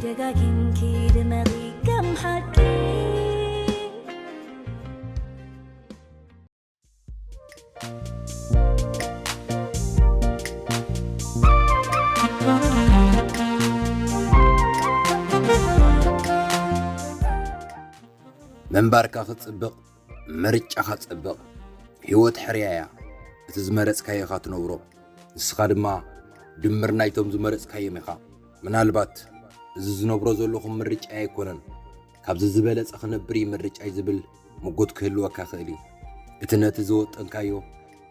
ደጋጊምኪ ድመቒ ከም ሓቂ። ምንባርካ ክጽብቕ፣ ምርጫኻ ጽብቕ። ህይወት ሕርያ እያ። እቲ ዝመረጽካዮ ኢኻ ትነብሮ። ንስኻ ድማ ድምር ናይቶም ዝመረጽካዮም ኢኻ። ምናልባት እዚ ዝነብሮ ዘለኹ ምርጫይ ኣይኮነን፣ ካብዚ ዝበለጸ ክነብር እዩ ምርጫይ ዝብል ምጉት ክህልወካ ይኽእል እዩ። እቲ ነቲ ዝወጠንካዮ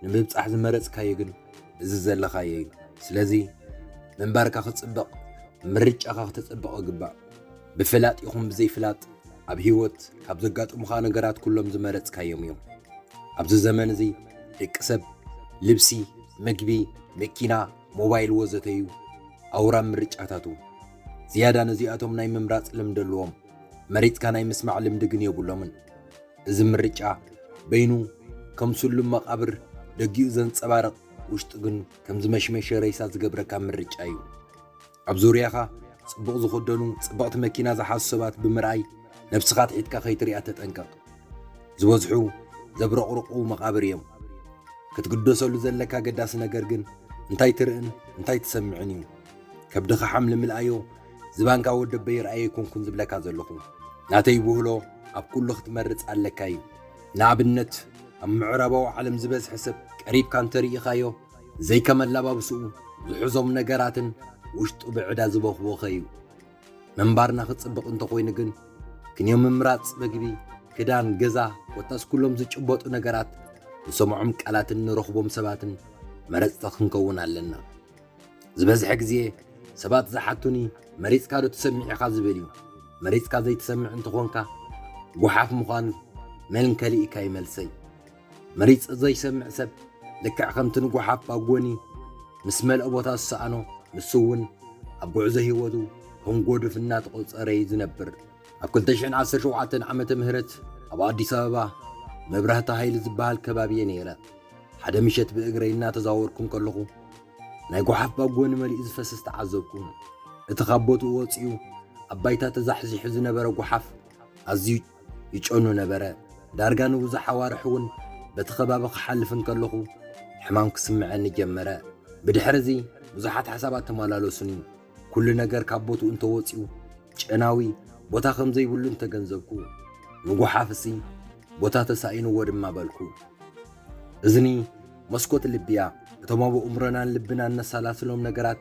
ንምብጻሕ ዝመረጽካዮ ግን እዚ ዘለኻዮ እዩ። ስለዚ ምንባርካ ክጽብቕ፣ ምርጫኻ ክተጸብቕ ይግባእ። ብፍላጥ ይኹን ብዘይፍላጥ ኣብ ህይወት ካብ ዘጋጥሙኻ ነገራት ኩሎም ዝመረጽካዮም እዮም። ኣብዚ ዘመን እዚ ደቂ ሰብ ልብሲ፣ ምግቢ፣ መኪና፣ ሞባይል ወዘተ እዩ ኣውራ ምርጫታቱ። ዝያዳ ነዚኣቶም ናይ ምምራጽ ልምዲ ኣለዎም። መሪጽካ ናይ ምስማዕ ልምዲ ግን የብሎምን። እዚ ምርጫ በይኑ ከም ስሉም መቓብር ደጊኡ ዘንጸባርቕ ውሽጡ ግን ከም ዝመሽመሸ ሬሳ ዝገብረካ ምርጫ እዩ። ኣብ ዙርያኻ ጽቡቕ ዝኽደኑ ጽብቕቲ መኪና ዝሓዙ ሰባት ብምርኣይ ነብስኻ ኣትሒትካ ከይትሪኣ ተጠንቀቕ። ዝበዝሑ ዘብረቕርቑ መቓብር እዮም። ክትግደሰሉ ዘለካ ኣገዳሲ ነገር ግን እንታይ ትርእን እንታይ ትሰምዕን እዩ። ከብድኻ ሓምሊ ምልኣዮ ዝባንካ ወደበይ ርኣየ ኣይኮንኩን ዝብለካ ዘለኹ። ናተይ ብህሎ ኣብ ኩሉ ክትመርጽ ኣለካ እዩ። ንኣብነት ኣብ ምዕራባዊ ዓለም ዝበዝሐ ሰብ ቀሪብካ እንተርኢኻዮ ዘይከም ኣላባብስኡ ዝሕዞም ነገራትን ውሽጡ ብዕዳ ዝበኽቦኸ እዩ። ምንባርና ክጽብቕ እንተኾይኑ ግን ክንዮ ምምራጽ መግቢ፣ ክዳን፣ ገዛ ኮታስ ኩሎም ዝጭበጡ ነገራት ንሰምዖም ቃላትን ንረኽቦም ሰባትን መረጽቲ ክንከውን ኣለና። ዝበዝሐ ግዜ ሰባት ዝሓቱኒ መሪጽካ ዶ ትሰምዕ ኢኻ ዝብል እዩ። መሪጽካ ዘይትሰምዕ እንተኾንካ ጓሓፍ ምዃን መን ከሊእካ ይመልሰይ። መሪጽ ዘይሰምዕ ሰብ ልክዕ ከምቲ ንጓሓፍ ባጎኒ ምስ መልኦ ቦታ ዝሰኣኖ ንሱ እውን ኣብ ጉዕዞ ህይወቱ ከም ጎዱፍ እናተቖጸረ እዩ ዝነብር። ኣብ ክልተ ሽሕን ዓሰርተ ሸውዓተን ዓመተ ምህረት ኣብ ኣዲስ ኣበባ መብራህቲ ሃይሊ ዝበሃል ከባቢ እየ ነይረ። ሓደ ምሸት ብእግረይ እናተዛወርኩ እንከለኹ ናይ ጓሓፍ ባጎኒ መሊኡ ዝፈስስ ተዓዘብኩ። እቲ ካብ ቦትኡ ወጺኡ ኣብ ባይታ ተዛሕዚሑ ዝነበረ ጓሓፍ ኣዝዩ ይጨኑ ነበረ። ዳርጋ ንብዙሕ ኣዋርሕ እውን በቲ ከባቢ ክሓልፍ እንከለኹ ሕማም ክስምዐኒ ጀመረ። ብድሕሪ እዚ ብዙሓት ሓሳባት ተመላለሱኒ። ኩሉ ነገር ካብ ቦትኡ እንተወጺኡ ጨናዊ ቦታ ከም ዘይብሉ እንተገንዘብኩ ንጉሓፍሲ ቦታ ተሳኢንዎ ድማ በልኩ። እዝኒ መስኮት ልቢ እያ። እቶም ኣብ ኣእምሮናን ልብናን ነሰላስሎም ነገራት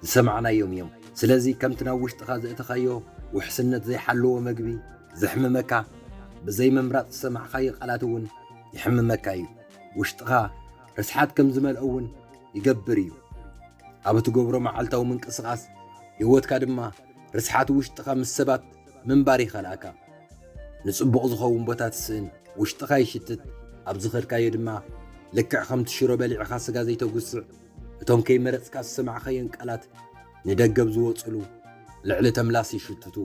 ዝሰማዕናዮም እዮም። ስለዚ ከምቲ ናብ ውሽጥኻ ዘእተኻዮ ውሕስነት ዘይሓለዎ መግቢ ዘሕምመካ፣ ብዘይ ምምራጽ ዝሰማዕኻዮ ቃላት እውን የሕምመካ እዩ። ውሽጥኻ ርስሓት ከም ዝመልኦ እውን ይገብር እዩ። ኣብ እትገብሮ መዓልታዊ ምንቅስቓስ ህይወትካ ድማ ርስሓት ውሽጥኻ ምስ ሰባት ምንባር ይኸልኣካ። ንጽቡቕ ዝኸውን ቦታ ትስእን፣ ውሽጥኻ ይሽትት። ኣብ ዝኸድካዮ ድማ ልክዕ ከምቲ ሽሮ በሊዕኻ ስጋ ዘይተጉስዕ፣ እቶም ከይመረጽካ ዝሰማዕኻዮን ቃላት ንደገብ ዝወጽሉ ልዕሊ ተምላስ ይሽትቱ።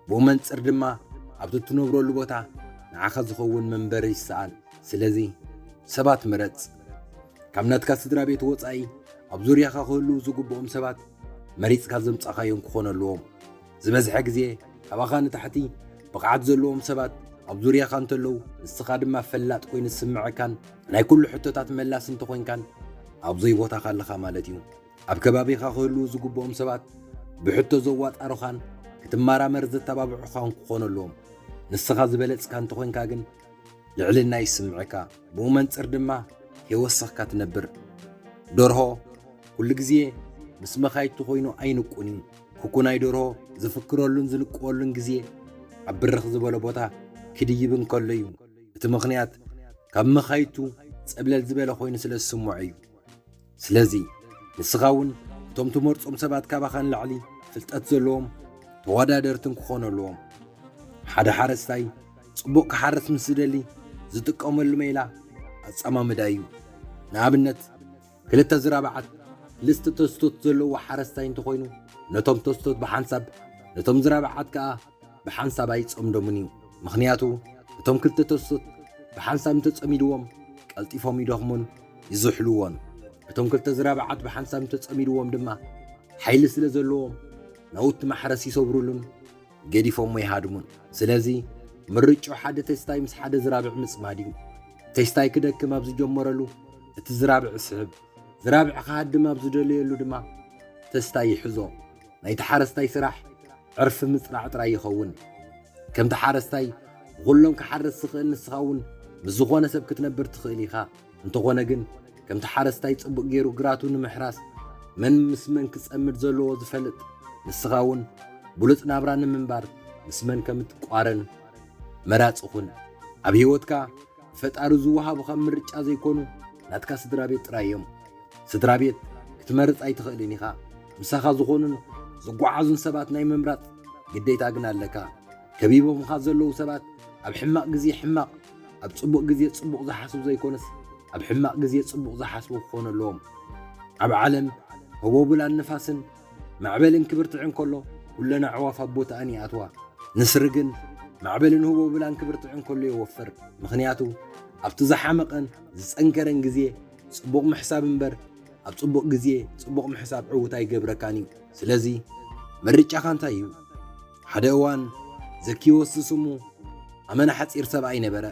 ብኡ መንጽር ድማ ኣብቲ እትነብረሉ ቦታ ንዓኻ ዝኸውን መንበሪ ይሰኣን። ስለዚ ሰባት ምረጽ። ካብ ናትካ ስድራ ቤት ወጻኢ ኣብ ዙርያኻ ክህልዉ ዝግብኦም ሰባት መሪጽካ ዘምጻኻዮም ክኾኑ ኣለዎም። ዝበዝሐ ግዜ ካባኻ ንታሕቲ ብቕዓት ዘለዎም ሰባት ኣብ ዙርያኻ እንተለዉ ንስኻ ድማ ፈላጥ ኮይኑ ዝስምዐካን ናይ ኩሉ ሕቶታት መላስ እንተኾይንካን ኣብ ዘይቦታኻ ኣለኻ ማለት እዩ። ኣብ ከባቢኻ ክህልዉ ዝግብኦም ሰባት ብሕቶ ዘዋጣሩኻን ክትመራመር ዘተባብዑኻን ክኾኑ ኣለዎም። ንስኻ ዝበለጽካ እንተኾይንካ ግን ልዕልና ይስምዕካ። ብኡ መንጽር ድማ ከይወሰኽካ ትነብር። ደርሆ ኩሉ ግዜ ምስ መኻይቱ ኮይኑ ኣይንቁን እዩ። ኩኩ ናይ ደርሆ ዝፍክረሉን ዝንቅወሉን ግዜ ኣብ ብርኽ ዝበለ ቦታ ክድይብ እንከሎ እዩ። እቲ ምኽንያት ካብ መኻይቱ ጸብለል ዝበለ ኮይኑ ስለ ዝስምዖ እዩ። ስለዚ ንስኻ እውን እቶም ትመርጾም ሰባት ካባኻ ንላዕሊ ፍልጠት ዘለዎም ተወዳደርትን ክኾኑ ኣለዎም። ሓደ ሓረስታይ ጽቡቕ ክሓርስ ምስ ዝደሊ ዝጥቀመሉ ሜላ ኣጸማምዳ እዩ። ንኣብነት ክልተ ዝራብዓት ክልተ ተስቶት ዘለዎ ሓረስታይ እንተኾይኑ ነቶም ተስቶት ብሓንሳብ ነቶም ዝራብዓት ከኣ ብሓንሳብ ኣይጸምዶምን እዩ። ምኽንያቱ እቶም ክልተ ተስቶት ብሓንሳብ እንተጸሚድዎም ቀልጢፎም ይደኽሙን ይዝሕልዎን። እቶም ክልተ ዝራብዓት ብሓንሳብ እንተጸሚድዎም ድማ ሓይሊ ስለ ዘለዎም ናውቲ ማሕረስ ይሰብሩሉን ገዲፎሞ ይሃድሙን። ስለዚ ምርጫ ሓደ ተስታይ ምስ ሓደ ዝራብዕ ምጽማድ እዩ። ተስታይ ክደክም ኣብ ዝጀመረሉ እቲ ዝራብዕ ይስሕብ። ዝራብዕ ክሃድም ኣብ ዝደለየሉ ድማ ተስታይ ይሕዞ። ናይቲ ሓረስታይ ስራሕ ዕርፊ ምጽራዕ ጥራይ ይኸውን። ከምቲ ሓረስታይ ብኹሎም ክሓርስ ዝኽእል ንስኻ እውን ምስ ዝኾነ ሰብ ክትነብር ትኽእል ኢኻ። እንተኾነ ግን ከምቲ ሓረስታይ ጽቡቕ ገይሩ ግራቱ ንምሕራስ መን ምስ መን ክጸምድ ዘለዎ ዝፈልጥ ንስኻ እውን ብሉጽ ናብራ ንምንባር ምስ መን ከም እትቋረን መራጺ ኩን። ኣብ ህይወትካ ብፈጣሪ ዝወሃቡኻ ምርጫ ዘይኮኑ ናትካ ስድራ ቤት ጥራይ እዮም። ስድራ ቤት ክትመርጽ ኣይትኽእልን ኢኻ። ምሳኻ ዝኾኑን ዝጓዓዙን ሰባት ናይ ምምራጽ ግዴታ ግን ኣለካ። ከቢቦምኻ ዘለዉ ሰባት ኣብ ሕማቕ ግዜ ሕማቕ፣ ኣብ ጽቡቕ ግዜ ጽቡቕ ዝሓስቡ ዘይኮነስ ኣብ ሕማቕ ግዜ ጽቡቕ ዝሓስቡ ክኾኑ ኣለዎም። ኣብ ዓለም ህቦብላን ንፋስን ማዕበልን ክብርትዕ እንከሎ ኩለን ኣዕዋፍ ኣብ ቦታኣን ይኣትዋ። ንስሪ ግን ማዕበልን ህቦብላን ክብርትዕ እንከሎ ይወፍር። ምኽንያቱ ኣብቲ ዝሓመቐን ዝጸንከረን ግዜ ጽቡቕ ምሕሳብ እምበር ኣብ ጽቡቕ ግዜ ጽቡቕ ምሕሳብ ዕዉት ኣይገብረካን እዩ። ስለዚ ምርጫኻ እንታይ እዩ? ሓደ እዋን ዘኪዎስ ዝስሙ ኣመና ሓጺር ሰብኣይ ነበረ።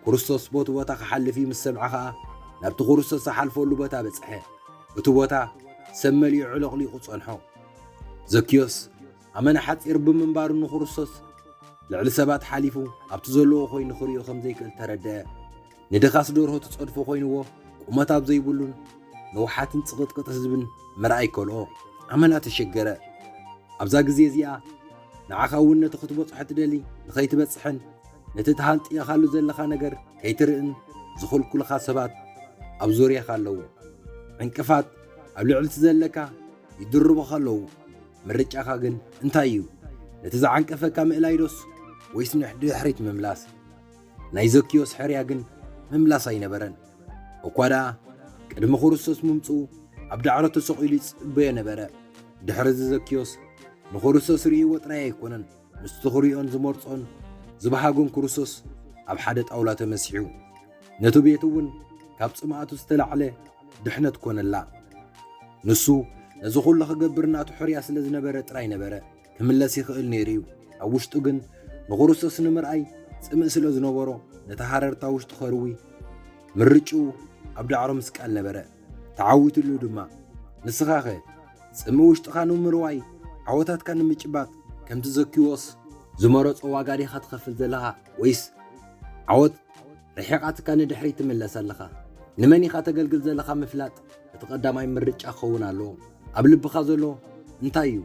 ክርስቶስ ቦቲ ቦታ ክሓልፍ እዩ ምስ ሰምዐ ኸኣ ናብቲ ክርስቶስ ዝሓልፈሉ ቦታ በጽሐ። እቲ ቦታ ሰብ መሊኡ ዕለቕሊቑ ጸንሖ። ዘኪዮስ ኣመና ሓጺር ብምንባሩ ንክርስቶስ ልዕሊ ሰባት ሓሊፉ ኣብቲ ዘለዎ ኮይኑ ክርእዮ ከም ዘይክእል ተረድአ። ንድኻስ ደርሆ ትጸድፎ ኮይንዎ ቁመት ኣብ ዘይብሉን ንውሓትን ጽቕጥቅጥ ህዝብን ምርኣይ ከልኦ ኣመና ተሸገረ። ኣብዛ ግዜ እዚኣ ንዓኻ እውን ነቲ ክትበጽሖ ትደሊ ንኸይትበጽሕን ነቲ ተሃንጥየኻሉ ዘለኻ ነገር ከይትርእን ዝኽልኩልኻ ሰባት ኣብ ዙርያኻ ኣለዉ። ዕንቅፋት ኣብ ልዕሊ እቲ ዘለካ ይድርቡኻ ኣለዉ። ምርጫኻ ግን እንታይ እዩ? ነቲ ዝዓንቀፈካ ምእላይ ዶስ ወይስ ንድሕሪት ምምላስ? ናይ ዘኪዮስ ሕርያ ግን ምምላስ ኣይነበረን። እኳ ደኣ ቅድሚ ክርስቶስ ምምጽኡ ኣብ ዳዕሮ ተሰቒሉ ይጽበዮ ነበረ። ድሕሪ እዚ ዘኪዮስ ንክርስቶስ ርእይዎ ጥራይ ኣይኮነን፣ ምስቲ ክርእዮን ዝመርጾን ዝበሃጎን ክርስቶስ ኣብ ሓደ ጣውላ ተመሲሑ። ነቲ ቤት እውን ካብ ጽምኣቱ ዝተላዕለ ድሕነት ኮነላ። ንሱ ነዚ ኩሉ ክገብር ናቱ ሕርያ ስለ ዝነበረ ጥራይ ነበረ ክምለስ ይኽእል ነይሩ እዩ። ኣብ ውሽጡ ግን ንክርስቶስ ንምርኣይ ጽምእ ስለ ዝነበሮ ነቲ ሃረርታ ውሽጡ ከርዊ ምርጭኡ ኣብ ዳዕሮ ምስቃል ነበረ። ተዓዊትሉ ድማ። ንስኻኸ ጽምእ ውሽጥኻ ንምርዋይ ዓወታትካ ንምጭባጥ ከምቲ ዘኪዎስ ዝመረጾ ዋጋ ዲኻ ትኸፍል ዘለኻ ወይስ ዓወት ርሒቓትካ ንድሕሪት ትምለስ ኣለኻ? ንመን ኢኻ ተገልግል ዘለኻ ምፍላጥ እቲ ቀዳማይ ምርጫ ክኸውን ኣለዎ። ኣብ ልብኻ ዘሎ እንታይ እዩ?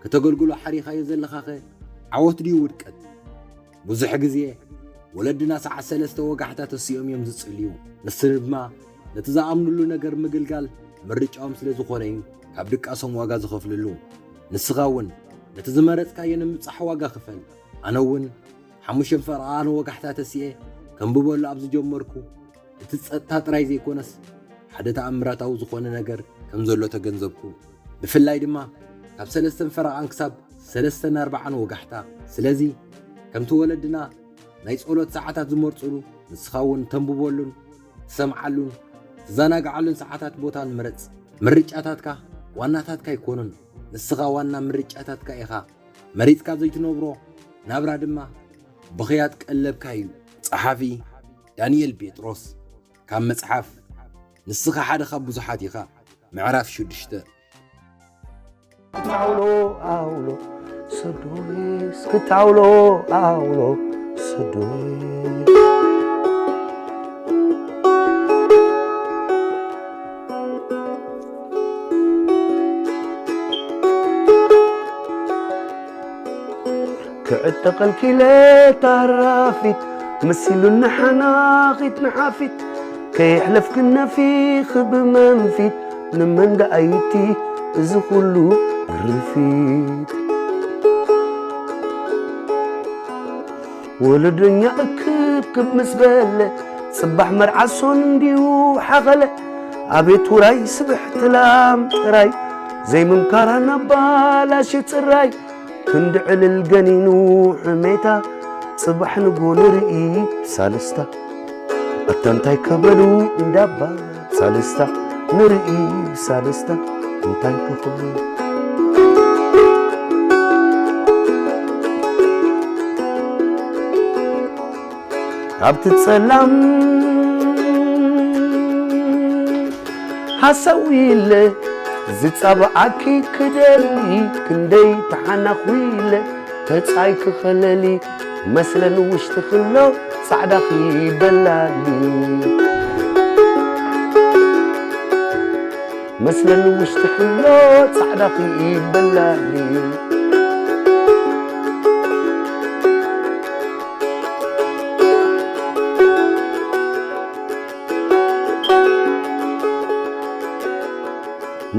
ከተገልግሎ ሓሪኻዮ ዘለኻኸ ዓወት ድዩ ውድቀት? ብዙሕ ግዜ ወለድና ሰዓት ሰለስተ ወጋሕታ ተሲኦም እዮም ዝጽልዩ። ንስን ድማ ነቲ ዝኣምኑሉ ነገር ምግልጋል ምርጫኦም ስለ ዝኾነ እዩ ካብ ድቃሶም ዋጋ ዝኸፍልሉ። ንስኻ እውን ነቲ ዝመረጽካዮ ንምብጻሕ ዋጋ ክፈል። ኣነ እውን ሓሙሽተ ፈረቓን ወጋሕታ ተሲኤ ከንብበሉ ኣብ ዝጀመርኩ እቲ ጸጥታ ጥራይ ዘይኮነስ ሓደ ተኣምራታዊ ዝኾነ ነገር ከም ዘሎ ተገንዘብኩ። ብፍላይ ድማ ካብ ሰለስተን ፈረቓን ክሳብ ሰለስተን ኣርባዓን ወጋሕታ። ስለዚ ከምቲ ወለድና ናይ ጸሎት ሰዓታት ዝመርጹሉ ንስኻ እውን ተንብበሉን ትሰምዓሉን ትዘናግዓሉን ሰዓታት ቦታን ምረጽ። ምርጫታትካ ዋናታትካ ኣይኮኑን። ንስኻ ዋና ምርጫታትካ ኢኻ። መሪጽካ ዘይትነብሮ ናብራ ድማ ብኽያት ቀለብካ እዩ። ጸሓፊ ዳንኤል ጴጥሮስ። ካብ መጽሓፍ ንስኻ ሓደ ካብ ብዙሓት ኢኻ። ምዕራፍ ሽዱሽተ። ኣውሎ ኣውሎ ሰዶስ ክታውሎ ኣውሎ ሰዶስ ክዕጠቐልኪ ኢለ ታራፊት መሲሉኒ ሓናኺት ንሓፊት ከየሕለፍክን ነፊኺ ብመንፊት ንመን ደኣ እዩ እቲ እዚ ኩሉ ግርፊት? ወለዶኛ እክብክብ ምስ በለ ጽባሕ መርዓ ሶን እንድዩ ሓኸለ ኣቤት ውራይ ስብሕቲ ላም ጥራይ ዘይምምካራ ናባላሽ ጽራይ ክንዲ ዕልል ገኒኑ ሕሜታ ጽባሕ ንጎ ንርኢ ብሳልስታ ኣታ እንታይ ከበሉ እንዳባ ሳልስታ ንርኢ ብሳልስታ እንታይ ከኽብሉ ኣብቲ ጸላም ሃሰው ኢለ ዝጻብኣኪ ክደሊ ክንደይ ተሓናኹ ኢለ ተጻይ ክኸለሊ መስለን ውሽጢ ክሎ ጻዕዳኺ በላሊ መስለን ውሽጢ ክሎ ጻዕዳኺ በላሊ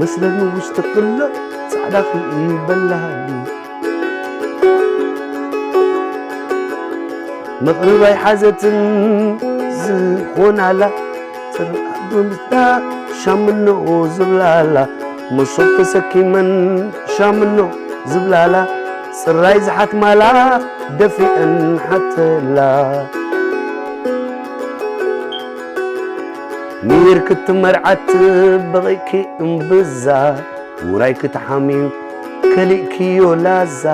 መስለኒ ውሽጢ ክሎ ጻዕዳ ክኢበላኒ መቕርብ ኣይሓዘትን ዝኾናላ ጽርኣ ብምስዳ ሻምኖ ዝብላላ መሶብ ተሰኪመን ሻምኖ ዝብላላ ጽራይ ዝሓትማላ ደፊአን ሓተላ ሚር ክትመርዓት በቒእኪ እምብዛ ውራይ ክትሓምዩ ከሊእክዮ ላዛ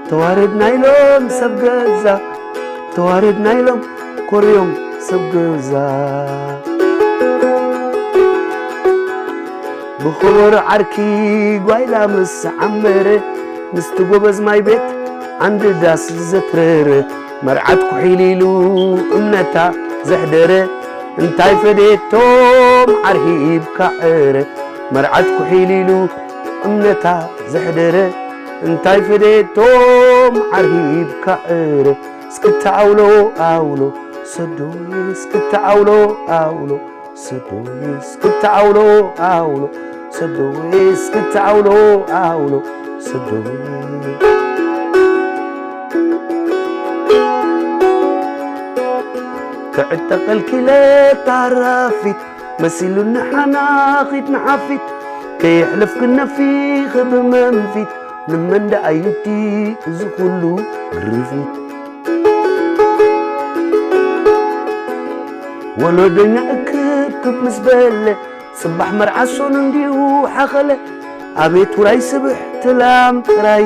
ተዋረድና ኢሎም ሰብ ገዛ ተዋረድና ኢሎም ኮርዮም ሰብ ገዛ ብኽቡር ዓርኪ ጓይላ ምስ ዓመረ ምስቲ ጎበዝ ማይ ቤት ዓንዲ ዳስ ዘትረረ መርዓት ኩሒል ኢሉ እምነታ ዘሕደረ እንታይ ፈዴቶም ዓርሂብካ ዕረ መርዓት ኩሒል ኢሉ እምነታ ዘሕደረ እንታይ ፈዴቶም ዓርሂብካ ዕረ እስክታ ኣውሎ ኣውሎ ሰዶይ እስክታ ኣውሎ ኣውሎ ሰዶይ እስክታ ኣውሎ ኣውሎ ሰዶይ እስክታ ኣውሎ ኣውሎ ሰዶይ ክዕጠቐልኪ ለታራፊት መሲሉኒ ሓናኺት ንሓፊት ከየሕለፍክን ነፊኺ ብመንፊት ንመን ደኣ ይዲ እዚ ኩሉ ግርፊት ወሎደኛ እክብክብ ምስ በለ ጽባሕ መርዓ ሶኑ እንዲዩ ሓኸለ ኣቤት ውራይ ስብሕ ትላም ጥራይ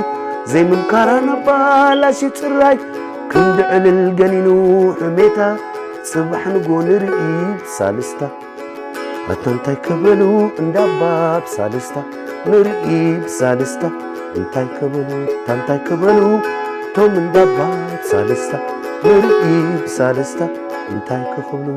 ዘይምምካራ ነባላሽ ጽራይ ክንዲ ዕልል ገኒኑ ሕሜታ ጽባሕ ንጎ ንርኢ ብሳልስታ ኣታ እንታይ ከበሉ እንዳባ ብሳልስታ ንርኢ ብሳልስታ እንታይ ከበሉ ኣታ እንታይ ከበሉ ቶም እንዳባ ብሳልስታ ንርኢ ብሳልስታ እንታይ ከኽብሉ